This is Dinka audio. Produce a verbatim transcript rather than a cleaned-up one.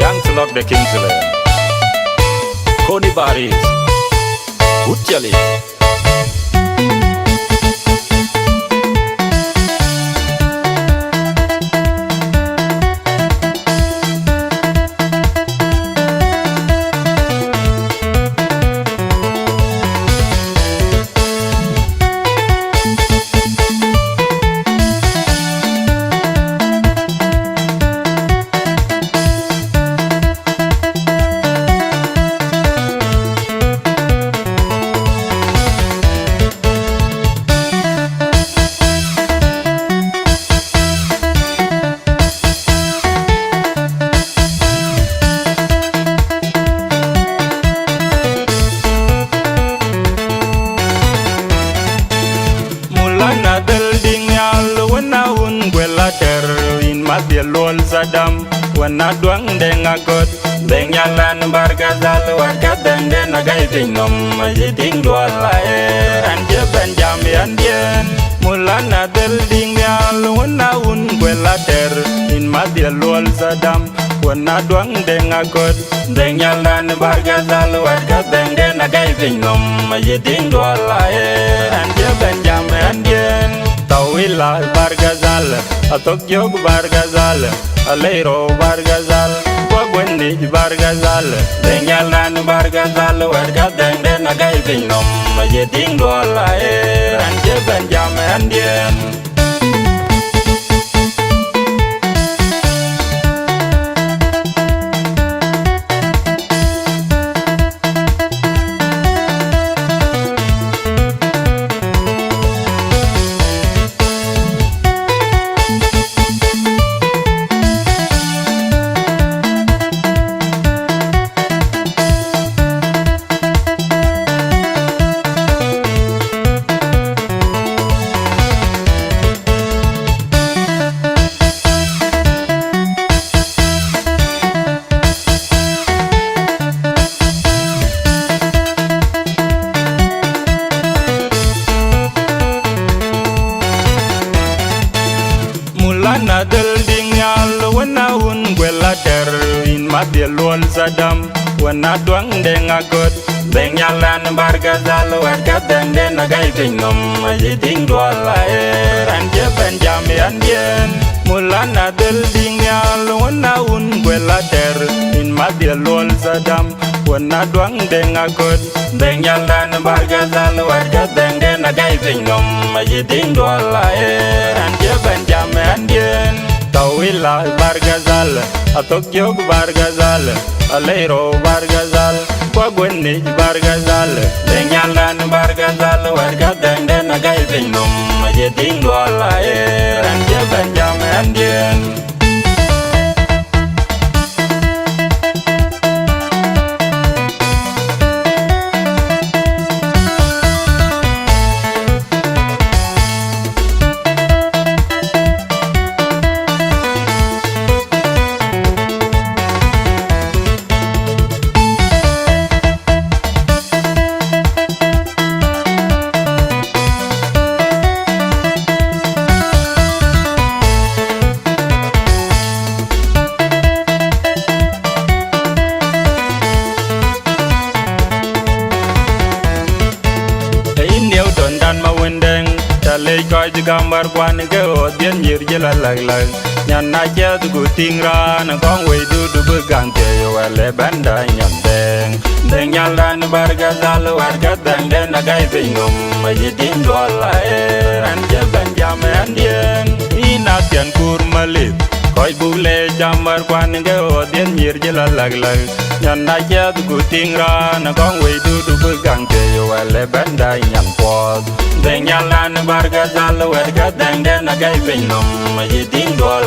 Young Slok de Kingsley, Koni Baris, Utchali. Mulana dhël diŋ nhial wën a wun guël atɛr, yïn madhiël luɔl Sadam, wën a duaŋ deŋ akɔ̈t. Deŋ nyalan Bargazal, wɛ̈t ka dhɛŋden agai piny nɔm, ayï diŋ duɔl aɣeer, ɛn cï bɛ̈n jam yɛn diɛn. Mulana dhël diŋ nhial wën a wun guël atɛr, yïn madhiël luɔl Sadam, wën a duaŋ deŋ akɔ̈t. Deŋ nyalan Bargazal, wɛ̈t ka dhɛŋden agai piny nɔm, ayï diŋ duɔl aɣeer, ɛn cï bɛ̈n jam yɛn diɛn. Tawila Bargazal, athok jök Bargazal, alei rou Bargazal, wa guënic Bargazal. Deŋ nyalan Bargazal, wɛ̈t ka dhɛŋden agai piny nɔm, ayï diŋ duɔl aɣeer, ɛn cï bɛ̈n jam yɛn diɛn. Mulana dhël diŋ nhial wën a wun guël atɛr, yïn madhiël luɔl Sadam, wën a duaŋ deŋ akɔ̈t. Deŋ nyalan Bargazal, wɛ̈t ka dhɛŋden agai piny nɔm, ayï diŋ duɔl aɣeer, ɛn cï bɛ̈n jam yɛn diɛn. Mulana dhël diŋ nhial wën a wun guël atɛr, yïn madhiël luɔl Sadam, wën a duaŋ deŋ akɔ̈t. Deŋ nyalan Bargazal, wɛ̈t ka dhɛŋden agai piny nɔm, ayï diŋ duɔl aɣeer, ɛn cï bɛ̈n jam yɛn diɛn. Tawila Bargazal, athok jök Bargazal, alei rou Bargazal, wa guënic Bargazal. Deŋ nyalan Bargazal, wɛ̈t ka dhɛŋden agai piny nɔm, ayï diŋ duɔl aɣeer, ɛn cï bɛ̈n jam yɛn diɛn. Ee yïn Newton dan ma wëndɛŋ, ca lec kɔc cï gäm bär kuan ke ɣööt dhiën nyïïr jël alakläk. Nyan na ciɛth ku tïŋ raan ë kɔŋ wei dudu bï gäŋ thiëi wɛl ë bɛ̈nda nyɔn dhëŋ. Dhëŋ nyaldan Bargazal wɛ̈t ke dhɛŋden agai piny nɔm, ayï diŋ duɔl aɣeer, ɛn cï bɛ̈n jam ɛndiɛn. Yïn athiɛn kur malith, kɔc buk le jam bär kuan ke ɣööt dhiën nyïïr jël alakläk. Nyan na ciɛth ku tïŋ raan ë kɔŋ wei dudu bï gäŋ thiëi wɛl ë bɛ̈nda nyan puɔth. Dhëŋ nyaldan Bargazal wɛ̈t ke dhɛŋden agai piny nɔm, ayï diŋ duɔl